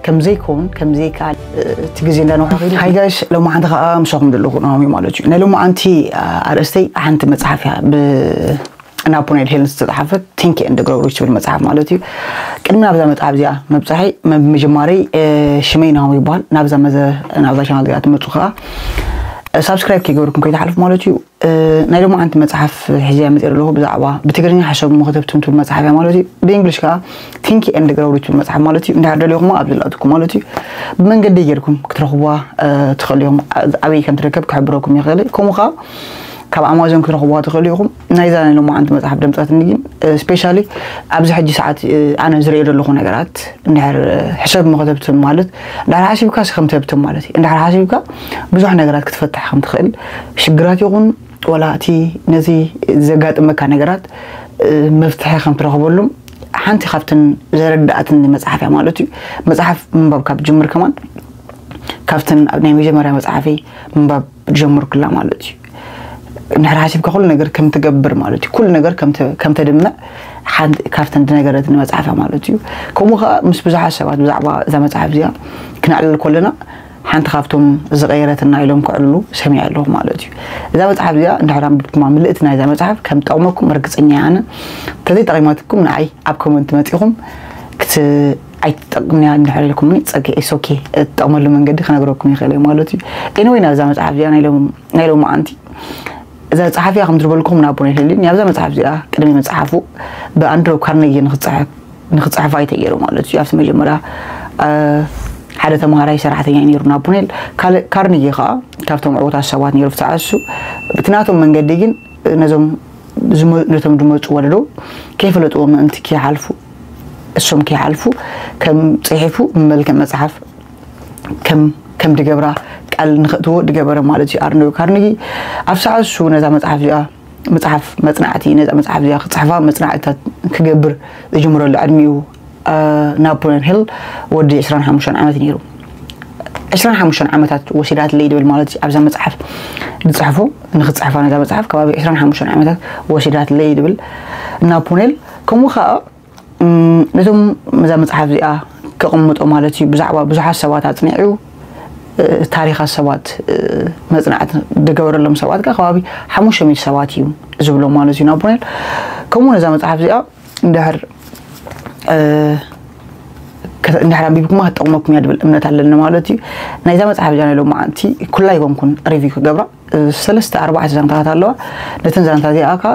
ከምዘይከውን ከምዘይከኣል እቲ ግዜ እንዳነውሐ ከይዱ። ሃይ ጋይስ፣ ሎማዓንቲ ከዓ ምሳኹም ዘለኹ ናሆም እዩ ማለት እዩ። ናይ ሎማዓንቲ ኣርእስተይ ሓንቲ መፅሓፍ እያ፣ ብናፖሊዮን ሂል ዝተፃሓፈት ቲንክ ኤንድ ግሮው ሪች ትብል መፅሓፍ ማለት እዩ። ቅድሚ ናብዛ መፅሓፍ እዚኣ ምብፃሐይ፣ ምጅማረይ፣ ሽመይ ናሆም ይበሃል። ናብዛ መዘ ናብዛ ቻናል እዚኣ ትመፁ ከዓ ሳብስክራይብ ከይገበርኩም ከይትሓልፉ ማለት እዩ። ናይ ሎማዓንቲ መፅሓፍ ሒዘያ መፅእ ኣለኹ። ብዛዕባ ብትግርኛ ሕሰቡ መኸተብትም ትብል መፅሓፍ እያ ማለት እዩ። ብእንግሊሽ ከዓ ቲንክ ኤንድ ግሮው ሪች ትብል መፅሓፍ ማለት እዩ። እንድሕር ደልኹም ኣብዚ ዝኣትኩም ማለት እዩ። ብመንገዲ ጌርኩም ክትረኽቡዋ ትኽእሉ ኢኹም። ኣበይ ከም ትርከብ ክሕብረኩም ይኽእል። ከምኡ ከዓ ካብ ኣማዞን ክትረኽቡዋ ትኽእሉ ኢኹም። ናይዛ ናይ ሎማዓንቲ መፅሓፍ ደምፃትኒ ግን ስፔሻሊ ኣብዚ ሕጂ ሰዓት ኣነ ዝርእዮ ዘለኹ ነገራት እንድሕር ሕሰብ መኸተብትም ማለት እንድሕር ሓሲብካ ሲ ከም ትህብትም ማለት እዩ። እንድሕር ሓሲብካ ብዙሕ ነገራት ክትፈትሕ ከም ትኽእል፣ ሽግራት ይኹን ዋላ እቲ ነዚ ዘጋጥመካ ነገራት መፍትሒ ከም ትረኽበሉም ሓንቲ ካብተን ዘረዳእትኒ መፅሓፍ እያ ማለት እዩ። መፅሓፍ ምንባብ ካብ ጅምር ከማን ካብተን ኣብ ናይ መጀመርያ መፅሓፈይ ምንባብ ጀምርኩላ ማለት እዩ። እንድሕር ሓሲብካ ኩሉ ነገር ከም ትገብር ማለት እዩ፣ ኩሉ ነገር ከም ተ- ከም ተድምዕ ሓንቲ ካብተን ዝነገረትኒ መፅሓፍ እያ ማለት እዩ። ከምኡ ከዓ ምስ ብዙሓት ሰባት ብዛዕባ እዛ መፅሓፍ እዚኣ ክነዕልል ከለና ሓንቲ ካብቶም ዝቐየረትና ኢሎም ክዕልሉ ሰሚዐ ኣለኹ ማለት እዩ። እዛ መፅሓፍ እዚኣ እንድሕር ኣንብብኩማ ምልእቲ ናይዛ መፅሓፍ ከም ትጠቕመኩም ርግፀኛ እየ ኣነ። እንተዘይጠቒማትኩም ንዓይ ኣብ ኮመንት መፂኹም ክት ኣይትጠቕምንያ እንድሕር ኢልኩምኒ ፀገ ኢስ ኦኬ፣ እትጠቕመሉ መንገዲ ክነግረኩም ይኽእል እየ ማለት እዩ። ኤኒወይ ናብዛ መፅሓፍ እዚኣ ናይ ሎም- ናይ ሎማዓንቲ እዛ ፀሓፊያ ከም ትበልኩም ናፖሊዮን ሂል እያ። ኣብዛ መፅሓፍ እዚኣ ቅድሚ ምፅሓፉ ብኣንድሮ ካርነጊ ንክፅሓፍ ንክፅሕፋ እዩ ተገይሩ ማለት እዩ። ኣብቲ መጀመርያ ሓደ ተምሃራይ ሰራሕተኛ እዩ ነይሩ ናፖሊዮን። ካልእ ካርነጊ ከዓ ካብቶም ዕዉታት ሰባት ነይሩ። ብቲ ናቶም መንገዲ ግን ነዞም ዝመ- ነቶም ዝመፁ ወለዶ ከይፈለጥዎ ምእንቲ ከይሓልፉ እሶም ከይሓልፉ ከም ፅሒፉ ብመልክዕ መፅሓፍ ከም ከም ድገብራ ቃል ንክእትዎ ድገበረ ማለት እዩ ኣርኖ ካርኒጊ። ኣብ ሰዓት እሱ ነዛ መፅሓፍ እዚኣ መፅሓፍ መፅናዕቲ ነዛ መፅሓፍ እዚኣ ክፅሕፋ መፅናዕትታት ክገብር ዝጅምረሉ ዕድሚኡ ናፖሊዮን ሂል ወዲ ዕስራን ሓሙሽተን ዓመት ነይሩ። ዕስራን ሓሙሽተን ዓመታት ወሲዳትለይ ድብል ማለት እዩ ኣብዛ መፅሓፍ ዝፅሕፎ ንክፅሕፋ ነዛ መፅሓፍ ከባቢ ዕስራን ሓሙሽተን ዓመታት ወሲዳትለይ ድብል ናፖሊዮን ከምኡ ከዓ ነዞም እዛ መፅሓፍ እዚኣ ከቕምጦ ማለት እዩ ብዛዕባ ብዙሓት ሰባት ኣፅኒዑ ታሪኻት ሰባት መፅናዕቲ ዝገበረሎም ሰባት ከዓ ከባቢ ሓሙሽተ ሚእቲ ሰባት እዩ ዝብሎም ማለት እዩ ናፖሊዮን። ከምኡ ነዛ መፅሓፍ እዚኣ እንድሕር እንድሕር ኣንቢብኩማ ክትጠቕመኩም እያ ድብል እምነት ኣለኒ ማለት እዩ። ናይዛ መፅሓፍ እዚኣ ናይ ሎማዓንቲ ኩላ ይኮንኩን ሪቪው ክገብራ ሰለስተ ኣርባዕተ ዛንታታት ኣለዋ። ነተን ዛንታ እዚኣ ከዓ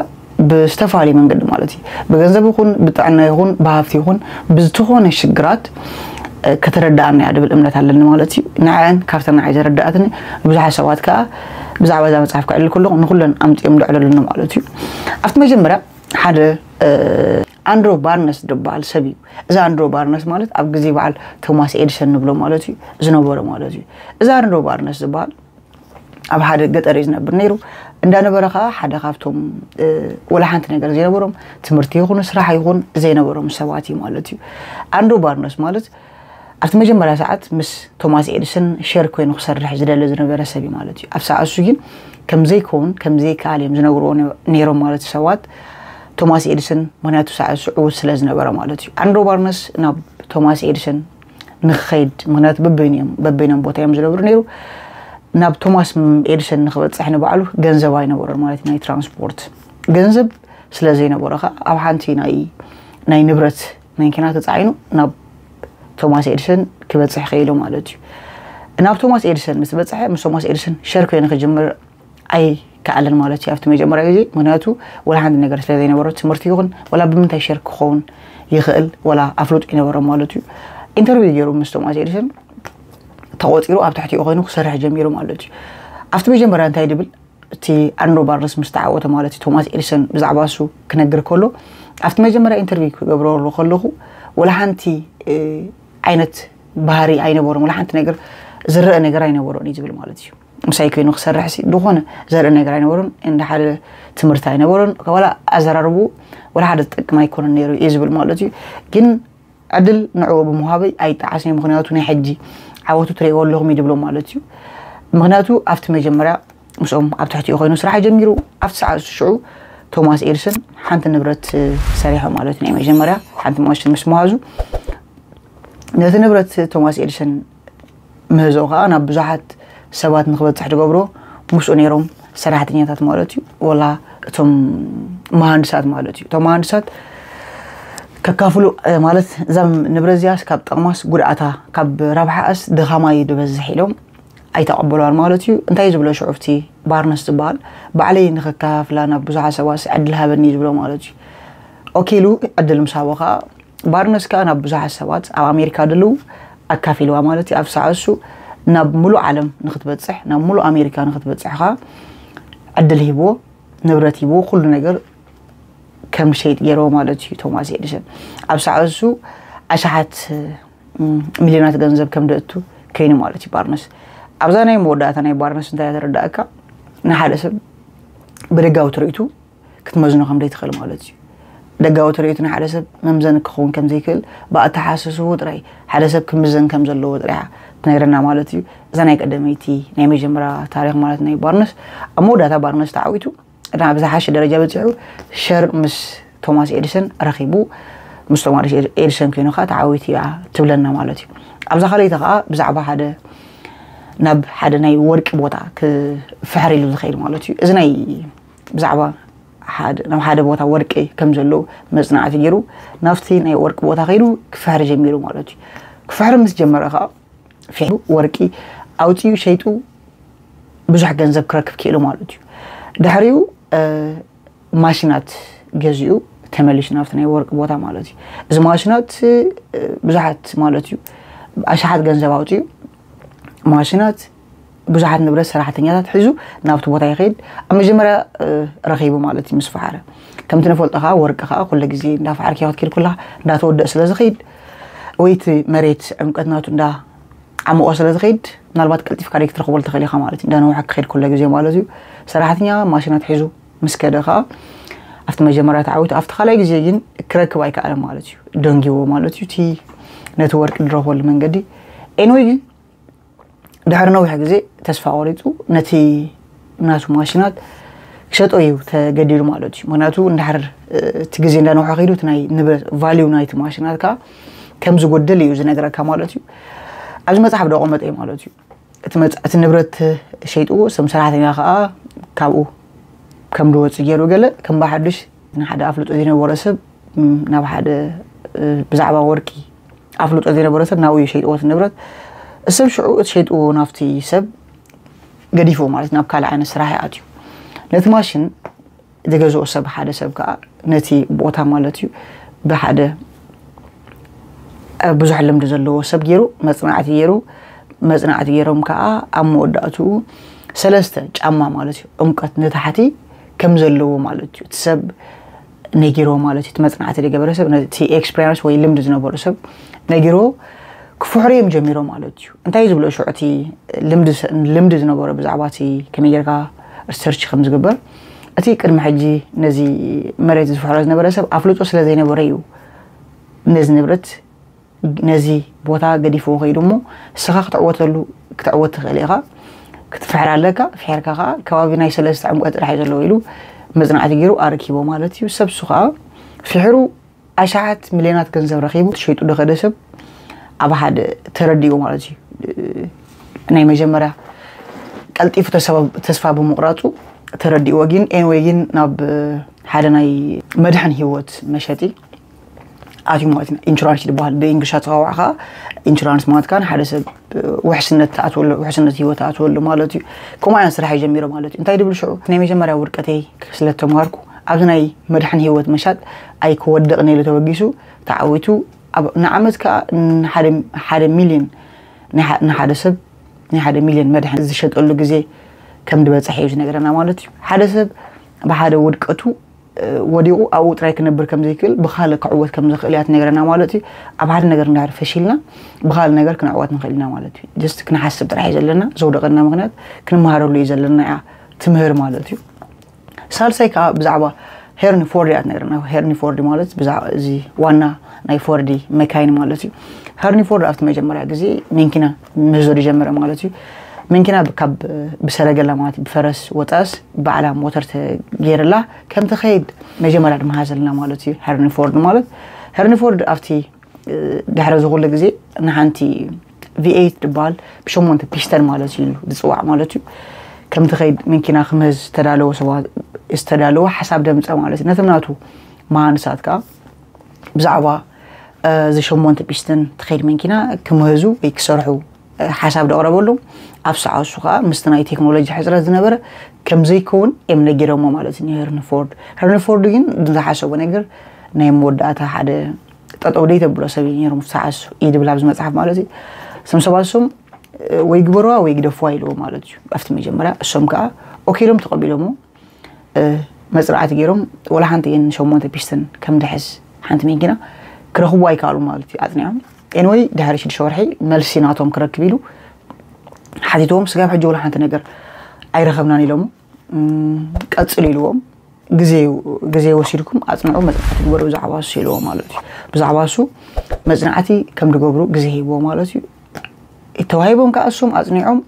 ብዝተፈላለየ መንገዲ ማለት እዩ ብገንዘብ ይኹን ብጥዕና ይኹን ብሃብቲ ይኹን ብዝተኾነ ሽግራት ከተረዳኣና እያ ድብል እምነት ኣለኒ ማለት እዩ። ንዓን ካብተን ንዓይ ዘረዳኣትኒ ብዙሓት ሰባት ከዓ ብዛዕባ እዛ መፅሓፍ ክዕልል ከለኹ ንኩለን ኣምፅኦም ደዕለሉኒ ማለት እዩ። ኣብቲ መጀመርያ ሓደ ኣንድሮ ባርነስ ዝበሃል ሰብ እዩ። እዚ ኣንድሮ ባርነስ ማለት ኣብ ግዜ በዓል ቶማስ ኤድሰን ንብሎ ማለት እዩ ዝነበረ ማለት እዩ። እዚ ኣንድሮ ባርነስ ዝበሃል ኣብ ሓደ ገጠር እዩ ዝነብር ነይሩ። እንዳነበረ ከዓ ሓደ ካብቶም ወላ ሓንቲ ነገር ዘይነበሮም ትምህርቲ ይኹን ስራሕ ይኹን ዘይነበሮም ሰባት እዩ ማለት እዩ። ኣንድሮ ባርነስ ማለት ኣብቲ መጀመርያ ሰዓት ምስ ቶማስ ኤድሰን ሸር ኮይኑ ክሰርሕ ዝደሊ ዝነበረ ሰብ እዩ ማለት እዩ። ኣብ ሰዓት እሱ ግን ከም ዘይከውን ከም ዘይከኣል እዮም ዝነግርዎ ነይሮም ማለት ሰባት ቶማስ ኤድሰን ምክንያቱ ሰዓት እሱ ዕዉት ስለ ዝነበረ ማለት እዩ። ኣንድሮ ባርነስ ናብ ቶማስ ኤድሰን ንክኸይድ ምክንያቱ በበይኖም በበይኖም ቦታ እዮም ዝነብሩ ነይሩ። ናብ ቶማስ ኤድሰን ንክበፅሕ ንባዕሉ ገንዘብ ኣይነበሮን ማለት ናይ ትራንስፖርት ገንዘብ ስለ ዘይነበሮ ከዓ ኣብ ሓንቲ ናይ ናይ ንብረት መኪና ተፃዒኑ ናብ ቶማስ ኤድሰን ክበፅሕ ክኢሉ ማለት እዩ። ናብ ቶማስ ኤድሰን ምስ በፅሐ ምስ ቶማስ ኤድሰን ሸር ኮይኑ ክጅምር ኣይከኣለን ማለት እዩ ኣብቲ መጀመርያ ግዜ ምክንያቱ ወላ ሓንቲ ነገር ስለ ዘይነበሮ ትምህርቲ ይኹን ወላ ብምንታይ ሸር ክኸውን ይኽእል ወላ ኣፍልጦ ይነበሮ ማለት እዩ። ኢንተርቪው ገይሩ ምስ ቶማስ ኤድሰን ተቆፂሩ ኣብ ትሕቲኡ ኮይኑ ክሰርሕ ጀሚሩ ማለት እዩ። ኣብቲ መጀመርያ እንታይ ድብል እቲ ኣንድሮ ባርነስ ምስ ተዓወተ ማለት እዩ ቶማስ ኤድሰን ብዛዕባ እሱ ክነግር ከሎ ኣብቲ መጀመርያ ኢንተርቪው ክገብረሉ ከለኹ ወላ ሓንቲ ዓይነት ባህሪ ኣይነበሮን ወላ ሓንቲ ነገር ዝረአ ነገር ኣይነበሮን እዩ ዝብል ማለት እዩ። ምሳይ ኮይኑ ክሰርሕ ሲ ዝኾነ ዘርኢ ነገር ኣይነበሮን እንደ ሓደ ትምህርቲ ኣይነበሮን ወላ ኣዘራርቡ ወላ ሓደ ዝጠቅም ኣይኮነን ነይሩ እዩ ዝብል ማለት እዩ። ግን ዕድል ንዕኡ ብምሃበይ ኣይጠዓስን ምክንያቱ ናይ ሕጂ ዓወቱ ትርእይዎ ኣለኹም እዩ ድብሎ ማለት እዩ። ምክንያቱ ኣብቲ መጀመርያ ምስኦም ኣብ ትሕቲኡ ኮይኑ ስራሕ ጀሚሩ ኣብቲ ሰዓት ሽዑ ቶማስ ኤድሰን ሓንቲ ንብረት ሰሪሖ ማለት ናይ መጀመርያ ሓንቲ ማሽን ምስ መሃዙ ነቲ ንብረት ቶማስ ኤዲሰን ምህዞ ከዓ ናብ ብዙሓት ሰባት ንክበፅሕ ትገብሮ ምስኡ ነይሮም ሰራሕተኛታት ማለት እዩ፣ ወላ እቶም መሃንድሳት ማለት እዩ። እቶም መሃንድሳት ከካፍሉ ማለት እዛ ንብረት እዚኣስ ካብ ጠቕማስ ጉድኣታ ካብ ረብሓኣስ ድኻማ እዩ ዝበዝሕ ኢሎም ኣይተቐበሏን ማለት እዩ። እንታይ ዝብሎ ሽዑፍቲ ባርነስ ዝበሃል ባዕለይ ንክከፋፍላ ናብ ብዙሓት ሰባት ዕድል ሃበኒ ዝብሎ ማለት እዩ። ኦኬ ኢሉ ዕድል ምስ ሃቦ ከዓ ባርነስ ከዓ ናብ ብዙሓት ሰባት ኣብ ኣሜሪካ ደለዉ ኣካፊልዋ ማለት እዩ። ኣብ ሰዓት እሱ ናብ ሙሉእ ዓለም ንክትበፅሕ ናብ ሙሉእ ኣሜሪካ ንክትበፅሕ ከዓ ዕድል ሂብዎ፣ ንብረት ሂብዎ፣ ኩሉ ነገር ከም ሸይጥ ገይርዎ ማለት እዩ። ቶማስ ኤዲሰን ኣብ ሰዓት እሱ ኣሽሓት ሚልዮናት ገንዘብ ከም ደእቱ ከይኑ ማለት እዩ። ባርነስ ኣብዛ ናይ መወዳእታ ናይ ባርነስ እንታይ ተረዳእካ? ንሓደ ሰብ ብደጋዊ ትርኢቱ ክትመዝኖ ከም ዘይትኽእል ማለት እዩ። ደጋዊ ትርኢቱ ንሓደ ሰብ መምዘኒ ክኸውን ከም ዘይክእል ብኣተሓሳስቡ ጥራይ ሓደ ሰብ ክምዘን ከም ዘለዎ ጥራይ ትነግረና ማለት እዩ። እዛ ናይ ቀደመይቲ ናይ መጀመርያ ታሪክ ማለት ናይ ባርነስ ኣብ መወዳእታ ባርነስ ተዓዊቱ ናብ ዝሓሸ ደረጃ በፂሑ ሸር ምስ ቶማስ ኤዲሰን ረኺቡ ምስ ቶማስ ኤዲሰን ኮይኑ ከዓ ተዓዊቱ እያ ትብለና ማለት እዩ። ኣብዛ ካልኣይቲ ከዓ ብዛዕባ ሓደ ናብ ሓደ ናይ ወርቂ ቦታ ክፍሕር ኢሉ ዝኸይድ ማለት እዩ። እዚ ናይ ብዛዕባ ናብ ሓደ ቦታ ወርቂ ከም ዘሎ መፅናዕቲ ገይሩ ናብቲ ናይ ወርቂ ቦታ ከይዱ ክፍሕር ጀሚሩ ማለት እዩ። ክፍሕር ምስ ጀመረ ከዓ ፊሕሩ ወርቂ ኣውፂኡ ሸይጡ ብዙሕ ገንዘብ ክረክብ ክኢሉ ማለት እዩ። ድሕሪኡ ማሽናት ገዚኡ ተመሊሱ ናብቲ ናይ ወርቂ ቦታ ማለት እዩ። እዚ ማሽናት ብዙሓት ማለት እዩ ኣሽሓት ገንዘብ ኣውፂኡ ማሽናት ብዙሓት ንብረት ሰራሕተኛታት ሒዙ ናብቲ ቦታ ይኸይድ። ኣብ መጀመርያ ረኺቡ ማለት እዩ ምስ ፈሓረ። ከምቲ ንፈልጦ ከዓ ወርቂ ከዓ ኩለ ግዜ እንዳፈሓርኪ ክትከይድ ኩላ እንዳተወደእ ስለ ዝኸይድ ወይ እቲ መሬት ዕምቀት ናቱ እንዳ ዓመቆ ስለ ዝኸይድ ምናልባት ቀልጢፍካ ደይ ክትረኽቦ ትኽእል ኢኻ ማለት እዩ። እንዳነውሐ ክኸይድ ኩለ ግዜ ማለት እዩ። ሰራሕተኛ ማሽናት ሒዙ ምስ ከደ ከዓ ኣብቲ መጀመርያ ተዓዊቱ ኣብቲ ካልኣይ ግዜ ግን ክረክብ ኣይከኣለ ማለት እዩ። ደንጊዎ ማለት እዩ። እቲ ነቲ ወርቂ ዝረኽበሉ መንገዲ ኤንወይ ግን ድሕሪ ነዊሕ ግዜ ተስፋ ቆሪፁ ነቲ ናቱ ማሽናት ክሸጦ እዩ ተገዲዱ ማለት እዩ። ምክንያቱ እንድሕር እቲ ግዜ እንዳነውሐ ከይዱ እቲ ናይ ንብረት ቫሊዩ ናይቲ ማሽናት ከዓ ከም ዝጎድል እዩ ዝነግረካ ማለት እዩ። ኣብዚ መፅሓፍ ዶ ቆመጠ እዩ ማለት እዩ። እቲ ንብረት ሸይጥዎ ስም ሰራሕተኛ ከዓ ካብኡ ከም ዝወፅእ ገይሩ ገለ ከም ብሓዱሽ ንሓደ ኣፍልጦ ዘይነበሮ ሰብ ናብ ሓደ ብዛዕባ ወርቂ ኣፍልጦ ዘይነበሮ ሰብ ናብኡ እዩ ሸይጥዎ እቲ ንብረት። ሰብ ሽዑ እቲ ሸይጥዎ ናብቲ ሰብ ገዲፍዎ ማለት ናብ ካልእ ዓይነት ስራሕ ይኣትዩ። ነቲ ማሽን ዝገዝኦ ሰብ ሓደ ሰብ ከዓ ነቲ ቦታ ማለት እዩ ብሓደ ብዙሕ ልምዲ ዘለዎ ሰብ ገይሩ መፅናዕቲ ገይሩ መፅናዕቲ ገይሮም ከዓ ኣብ መወዳእትኡ ሰለስተ ጫማ ማለት እዩ ዕምቀት ንታሕቲ ከም ዘለዎ ማለት እዩ እቲ ሰብ ነጊሮ ማለት እዩ። እቲ መፅናዕቲ ዝገበረ ሰብ ነቲ ኤክስፔሪንስ ወይ ልምዲ ዝነበሩ ሰብ ነጊሮ ክፍሕሩ እዮም ጀሚሮ ማለት እዩ። እንታይ ዝብሎ ሽዑ እቲ ልምዲ ዝነበሮ ብዛዕባ እቲ ከመይ ጌርካ ሪሰርች ከም ዝግበር እቲ ቅድሚ ሕጂ ነዚ መሬት ዝፍሕሮ ዝነበረ ሰብ ኣፍልጦ ስለ ዘይነበረ እዩ ነዚ ንብረት ነዚ ቦታ ገዲፍዎ ከይዱ እሞ ንስኻ ክትዕወተሉ ክትዕወት ትኽእል ኢኻ ክትፍሕር ኣለካ ፍሕርካ ከዓ ከባቢ ናይ ሰለስተ ዕምቆት ጥራሕ እዩ ዘለዎ ኢሉ መፅናዕቲ ገይሩ ኣረኪቦ ማለት እዩ። ሰብ እሱ ከዓ ፍሕሩ ኣሽሓት ሚልዮናት ገንዘብ ረኺቡ ሸይጡ ዝኸደ ሰብ ኣብ ሓደ ተረዲኡ ማለት እዩ። ናይ መጀመርያ ቀልጢፉ ተስፋ ብምቑራፁ ተረዲእዎ ግን ኤንወይ ግን ናብ ሓደ ናይ መድሕን ህይወት መሸጢ ኣትዩ ማለት እዩ። ኢንሹራንስ ዝበሃል ብእንግሊሽ ኣፀዋውዓ ከዓ ኢንሹራንስ ማለት ከዓ ንሓደ ሰብ ውሕስነት ትኣትወሉ ውሕስነት ህይወት ትኣትወሉ ማለት እዩ። ከምኡ ዓይነት ስራሕ እዩ ጀሚሩ ማለት እዩ። እንታይ ድብል ሽዑ ናይ መጀመርያ ውድቀተይ ስለ ተምሃርኩ ኣብዚ ናይ መድሕን ህይወት ምሻጥ ኣይክወድቕን ኢሉ ተበጊሱ ተዓዊቱ ንዓመት ከዓ ሓደ ሚልዮን ንሓደ ሰብ ናይ ሓደ ሚልዮን መድሕን ዝሸጠሉ ግዜ ከም ዝበፅሐ እዩ ዝነግረና ማለት እዩ። ሓደ ሰብ ብሓደ ውድቀቱ ወዲቑ ኣብኡ ጥራይ ክነብር ከም ዘይክእል ብካልእ ክዕወት ከም ዝኽእል እያ ትነግረና ማለት እዩ። ኣብ ሓደ ነገር እንዳር ፈሺልና ብካልእ ነገር ክንዕወት ንኽእል ኢና ማለት እዩ። ጀስት ክንሓስብ ጥራሕ እዩ ዘለና። ዘውደቐና ምኽንያት ክንመሃረሉ እዩ ዘለና እያ ትምህር ማለት እዩ። ሳልሳይ ከዓ ብዛዕባ ሄርኒ ፎርድ እያ ትነግረና። ሄርኒ ፎርድ ማለት እዚ ዋና ናይ ፎርዲ መካይን ማለት እዩ። ሄርኒ ፎርድ ኣብቲ መጀመርያ ግዜ መንኪና ምህዞ ዝጀመረ ማለት እዩ። መንኪና ካብ ብሰረገላ ማለት ብፈረስ ወፃስ ባዕላ ሞተር ተገይርላ ከም ትኸይድ መጀመርያ ድማ ሃዘልና ማለት እዩ። ሄርኒ ፎርድ ማለት ሄርኒ ፎርድ ኣብቲ ድሕሪ እዚ ኩሉ ግዜ ንሓንቲ ቪ ኤይት ዝበሃል ብሸሞንተ ፒስተን ማለት እዩ ዝፅዋዕ ማለት እዩ። ከምቲ ከይድ መኪና ክምህዝ ዝተዳለወ ሰባት ዝተዳለወ ሓሳብ ደምፀ ማለት እዩ። ነቶም ናቱ መሃንድሳት ከዓ ብዛዕባ እዚ ሸሞንተ ፒስተን ትኸይድ መኪና ክምህዙ ወይ ክሰርሑ ሓሳብ ደቕረበሉ ኣብ ሰዓሱ ከዓ ምስቲ ናይ ቴክኖሎጂ ሕፅረት ዝነበረ ከም ዘይከውን እዮም ነጊሮሞ ማለት እዩ። ሄርንፎርድ ሄርንፎርድ ግን ዝሓሰቦ ነገር ናይ መወዳእታ ሓደ ጠጠው ደይ ተብሎ ሰብ እዩ ነይሩ ምፍትሓሱ እዩ ድብል ኣብዚ መፅሓፍ ማለት እዩ። እሶም ሰባት እሶም ወይ ግበርዋ ወይ ግደፍዋ ኢልዎ ማለት እዩ። ኣብቲ መጀመርያ እሶም ከዓ ኦኬ ኢሎም ተቐቢሎሞ። መፅናዕቲ ገይሮም ወላ ሓንቲ እየን ሸሞንተ ፒስተን ከም ድሕዝ ሓንቲ መኪና ክረኽቡ ኣይከኣሉ ማለት እዩ ኣፅኒዖም። ኤንወይ ድሕሪ ሽዱሽተ ወርሒ መልሲ ናቶም ክረክብ ኢሉ ሓቲትዎም ስጋብ ሕጂ ወላ ሓንቲ ነገር ኣይረኸብናን ኢሎሞ። ቀፅሉ ኢልዎም ግዜ ግዜ ወሲድኩም ኣፅንዑ መፅናዕቲ ግበሩ ብዛዕባ እሱ ኢልዎ ማለት እዩ። ብዛዕባ እሱ መፅናዕቲ ከም ዝገብሩ ግዜ ሂብዎ ማለት እዩ። ተዋሂቦም ከዓ እሱም ኣፅኒዖም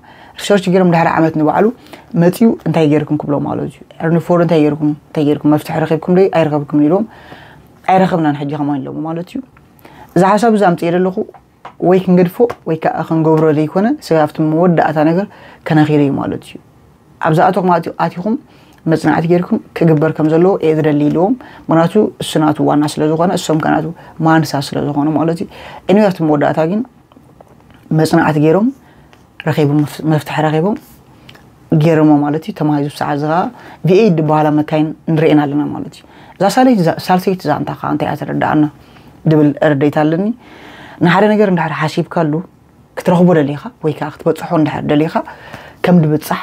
ሪሰርች ገይሮም ድሕሪ ዓመት ንባዕሉ መፅኡ እንታይ ገይርኩም ክብሎ ማለት እዩ። ርኒፎርድ እንታይ ገይርኩም እንታይ ገይርኩም መፍትሒ ረኺብኩም ደይ ኣይረኸብኩም ኢልዎም ኣይረኸብናን ሕጂ ከማን ኢሎሞ ማለት እዩ። እዚ ሓሳብ እዚ ኣምፅኤ ዘለኹ ወይ ክንገድፎ ወይ ከዓ ክንገብሮ ዘይኮነ ስጋብ ኣብቲ መወዳእታ ነገር ከነኺዶ እዩ ማለት እዩ። ኣብዛ ኣቶኹም ኣቲኹም መፅናዕቲ ጌርኩም ክግበር ከም ዘለዎ እየ ዝደሊ ኢልዎም። ምክንያቱ እሱ ናቱ ዋና ስለ ዝኾነ እሶም ከናቱ መሃንድሳት ስለ ዝኾኑ ማለት እዩ። ኤኒወይ ኣብቲ መወዳእታ ግን መፅናዕቲ ገይሮም ረኺቦም መፍትሒ ረኺቦም ገይሮሞ ማለት እዩ። ተማሂዙ ሰዓት ዝኸዓ ቪኤይት ዝበሃላ መካይን ንርኤን ኣለና ማለት እዩ። እዛ ሳልሰይቲ ዛንታ ከዓ እንታይ እያ ተረዳኣና ድብል ረደይት ኣለኒ። ንሓደ ነገር እንድሕር ሓሲብካሉ ክትረኽቦ ደሊኻ ወይ ከዓ ክትበፅሖ እንድሕር ደሊኻ ከም ድብፃሕ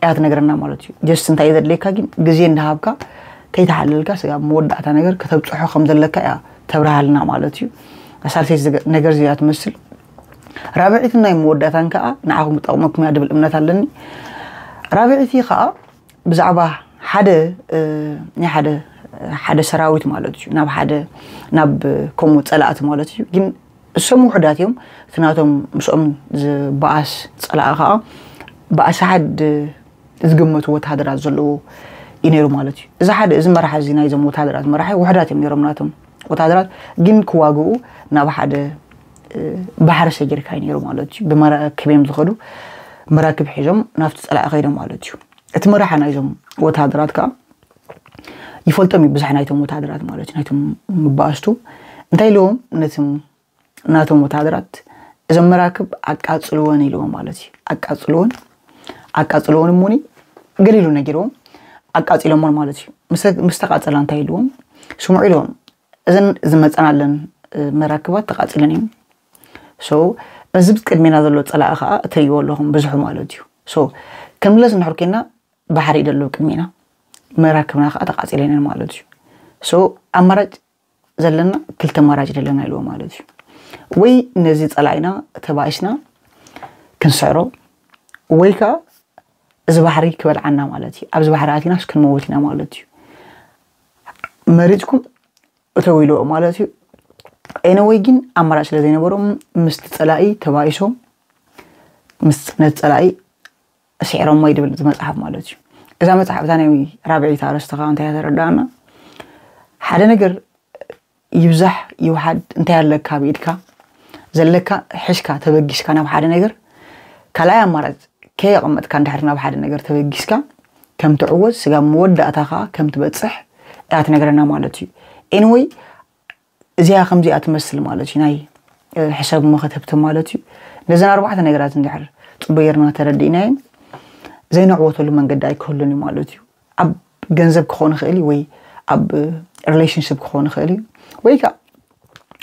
እያ ትነግረና ማለት እዩ። ጀስት እንታይ ዘድልየካ ግን ግዜ እንዳሃብካ ከይተሓለልካ ስጋብ መወዳእታ ነገር ከተብፅሖ ከም ዘለካ እያ ተብርሃልና ማለት እዩ። ሳልሰይቲ ነገር እዚኣ ትመስል። ራብዒትን ናይ መወዳእታን ከዓ ንዓኹም ክጠቕመኩም እያ ድብል እምነት ኣለኒ። ራብዒቲ ከዓ ብዛዕባ ሓደ ናይ ሓደ ሓደ ሰራዊት ማለት እዩ ናብ ሓደ ናብ ከምኡ ፀላእቲ ማለት እዩ ግን እሶም ውሕዳት እዮም። እቲ ናቶም ምስኦም ዝበኣስ ፀላኢ ከዓ ብኣስሓድ ዝግመቱ ወታሃደራት ዘለዎ እዩ ነይሩ ማለት እዩ። እዚ ሓደ እዚ መራሒ እዚ ናይዞም ወታሃደራት መራሒ ውሕዳት እዮም ነይሮም ናቶም ወታሃደራት ግን ክዋግኡ ናብ ሓደ ባሕሪ ሰጊርካ እዩ ነይሩ ማለት እዩ። ብመራክብ እዮም ዝኸዱ። መራክብ ሒዞም ናብቲ ፀላኢ ከይዶም ማለት እዩ። እቲ መራሒ ናይዞም ወታሃደራት ከዓ ይፈልጦም እዩ ብዙሕ ናይቶም ወታሃደራት ማለት እዩ ናይቶም መባእስቱ እንታይ ኢልዎም ነቲ ናቶም ወታደራት እዞም መራክብ ኣቃፅልወን ኢልዎም ማለት እዩ። ኣቃፅልወን ኣቃፅልወን እሞኒ ገሊሉ ነጊርዎም ኣቃፂሎሞን ማለት እዩ። ምስ ተቃፀላ እንታይ ኢልዎም ስምዑ ኢልዎም እዘን ዝመፀናለን መራክባት ተቃፂለን እዮም። ሶ እዚ ቅድሜና ዘሎ ፀላኢ ከዓ እትርእይዎ ኣለኹም ብዙሑ ማለት እዩ። ሶ ክንምለስ እንድሕር ኮይና ባሕሪ እዩ ዘሎ ቅድሜና መራክብና ከዓ ተቃፂለን እየን ማለት እዩ። ሶ ኣማራጭ ዘለና ክልተ ኣማራጭ ዘለና ኢልዎ ማለት እዩ። ወይ ነዚ ፀላኢና ተባኢስና ክንስዕሮ ወይ ከዓ እዚ ባሕሪ ክበልዓና ማለት እዩ። ኣብዚ ባሕሪ ኣቲናስ ክንመውት ኢና ማለት እዩ። መሪፅኩም እተው ኢልዎ ማለት እዩ። ኤነወይ ግን ኣማራጭ ስለ ዘይነበሮም ምስቲ ፀላኢ ተባኢሶም ምስ ነቲ ፀላኢ ስዒሮሞ ይድብል እዚ መፅሓፍ ማለት እዩ። እዛ መፅሓፍ እታ ናይ ራብዒት ኣርእስቲ ከዓ እንታይ እያ ተረዳእና? ሓደ ነገር ይብዛሕ ይውሓድ እንታይ ኣለካ ኣብ ኢድካ ዘለካ ሕሽካ ተበጊስካ ናብ ሓደ ነገር ካልኣይ ኣማራጭ ከየቐመጥካ እንድሕር ናብ ሓደ ነገር ተበጊስካ ከም ትዕወት ስጋብ መወዳእታ ከዓ ከም ትበፅሕ እያ ትነግረና ማለት እዩ። ኤንወይ እዚኣ ከምዚኣ ትመስል ማለት እዩ ናይ ሕሰብ መኸተብቲ ማለት እዩ። ነዘን ኣርባዕተ ነገራት እንድሕር ፅቡቅ ጌርና ተረዲእናየን ዘይነዕወተሉ መንገዲ ኣይክህሉን እዩ ማለት እዩ። ኣብ ገንዘብ ክኾን ይኽእል እዩ ወይ ኣብ ሪሌሽንሽፕ ክኾን ይኽእል እዩ ወይ ከዓ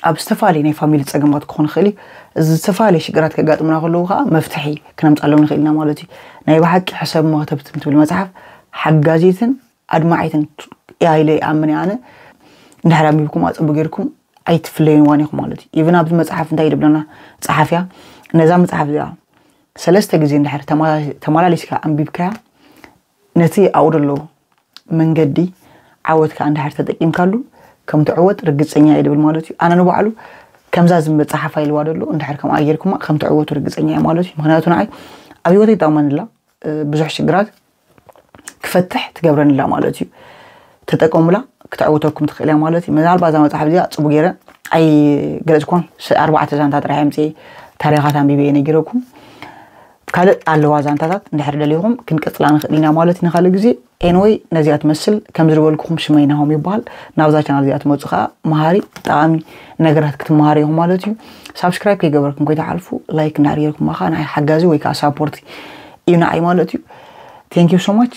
ኣብ ዝተፈላለዩ ናይ ፋሚሊ ፀገማት ክኾን ይኽእል እዩ። ዝተፈላለዩ ሽግራት ከጋጥሙና ከለዉ ከዓ መፍትሒ ክነምፃሎም ንኽእል ኢና ማለት እዩ። ናይ ብሓቂ ሕሰብ መኸተብቲ ትብል መፅሓፍ ሓጋዚትን ኣድማዒትን እያ ኢለ ይኣምን እየ ኣነ። እንድሕር ኣንቢብኩም ኣፀቡ ጌርኩም ኣይትፍለዩን ዋን ኢኹም ማለት እዩ። ኢቨን ኣብዚ መፅሓፍ እንታይ ድብለና ፀሓፍያ ነዛ መፅሓፍ እዚኣ ሰለስተ ግዜ እንድሕር ተመላሊስካ ኣንቢብካያ ነቲ ኣብኡ ዘሎ መንገዲ ዓወትካ እንድሕር ተጠቂምካሉ ከም ትዕወት ርግፀኛ እየ ድብል ማለት እዩ። ኣነ ንባዕሉ ከምዛ ዝመፅሓፍ ኣይልዋ ደሎ እንድሕር ከምኣ ጌርኩማ ከም ትዕወቱ ርግፀኛ እየ ማለት እዩ። ምክንያቱ ንዓይ ኣብ ህይወት ይጠቕመንላ ብዙሕ ሽግራት ክፈትሕ ትገብረንላ ማለት እዩ። ተጠቀሙላ ክትዕውተኩም ትኽእል እያ ማለት እዩ። ምናልባት እዛ መፅሓፍ እዚኣ ፅቡ ገይረ ኣይገለፅኳን። ኣርባዕተ ዛንታ ጥራሕ ምፅ ታሪኻት ኣንቢበ ነጊረኩም። ካልእ ኣለዋ ዛንታታት እንድሕር ደሊኹም ክንቀፅላ ንኽእል ኢና ማለት እዩ ንካልእ ግዜ። ኤንወይ ነዚኣ ትመስል ከም ዝበልኩኹም ሽመይ ናሆም ይበሃል። ናብዛ ቻናል እዚኣ ትመፁ ከዓ መሃሪ ጠቓሚ ነገራት ክትመሃሩ ኢኹም ማለት እዩ። ሳብስክራይብ ከይገበርኩም ከይትሓልፉ፣ ላይክ እንዳርጌርኩም ማኻ ናይ ሓጋዚ ወይ ከዓ ሳፖርት እዩ ንዓይ ማለት እዩ። Thank you so much።